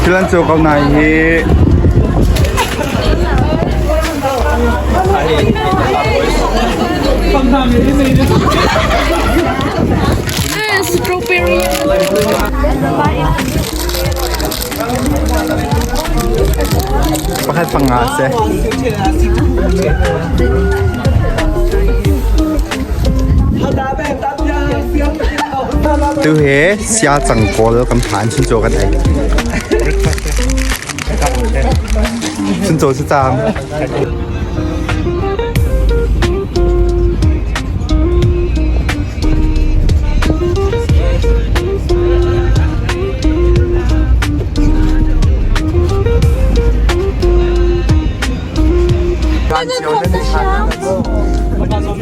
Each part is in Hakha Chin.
Thil an caw ko nai hi. Strawberry. Pakhat panga seh. Tu he sia cangkawl kan phan chuncaw kan ei. Chuncaw si cang.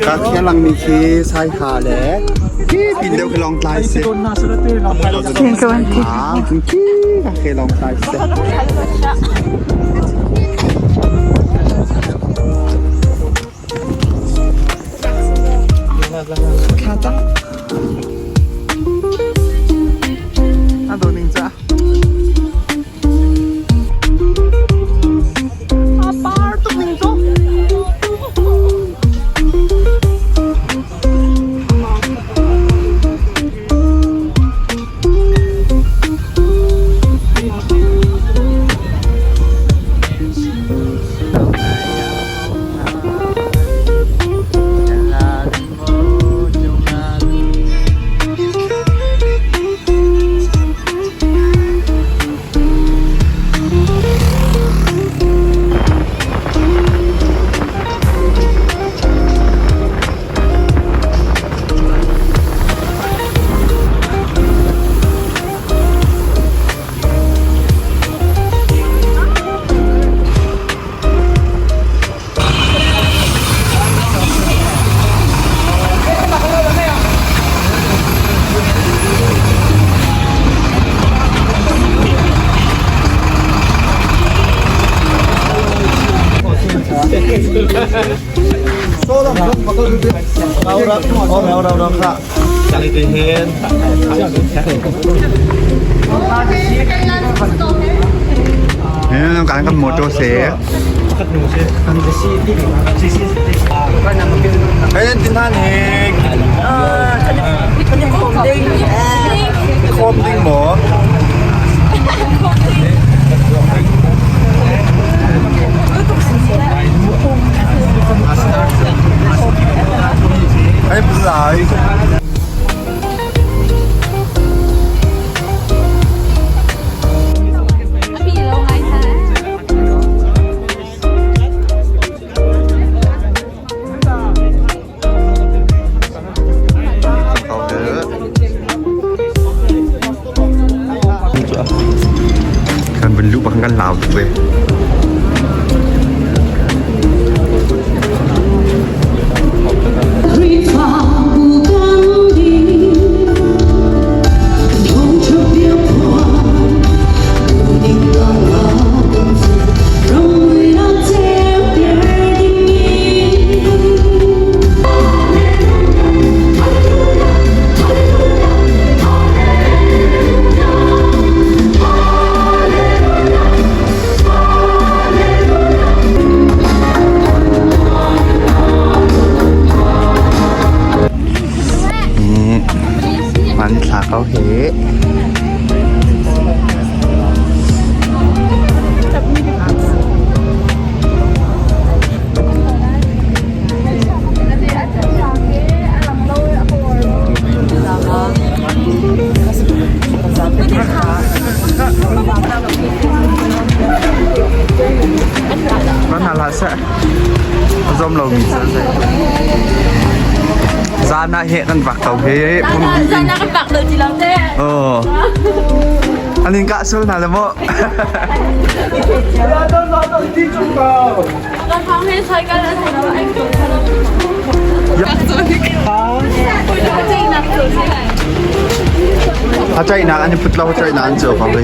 Ka langmi khi Saiha le pin deuh khi Lawngtlai si. Ah, khi khi Lawngtlai si. A do ning ca. A par tuk ning cu. Kan kan motor se. Hei tin than hi. Khom ding maw? Hei lai. Kan vun luh bak kan lau tuk ve. Hmanthlak ko hi. Mana lah seh. Zom lo mi cu seh. Zan ah he kan vak ko he. Zan ah kan vak lo ti lo te. Oh. An in kah sul hna le maw? A chaihnak an i put lo, chaihnak an cu ko ve.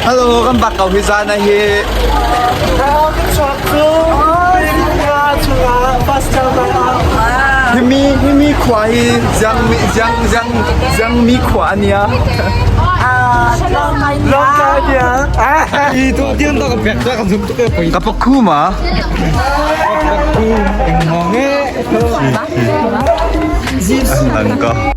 Hello, kan bak ko hi zan hi. Himi himi khua hi ziang mi ziang ziang ziang mi khua ania. Lawngtlai nia. I tu tiang ta ka pek ta ka zum tuk e poi. Ka pakhu ma. Ku eng hong e. An lang ka.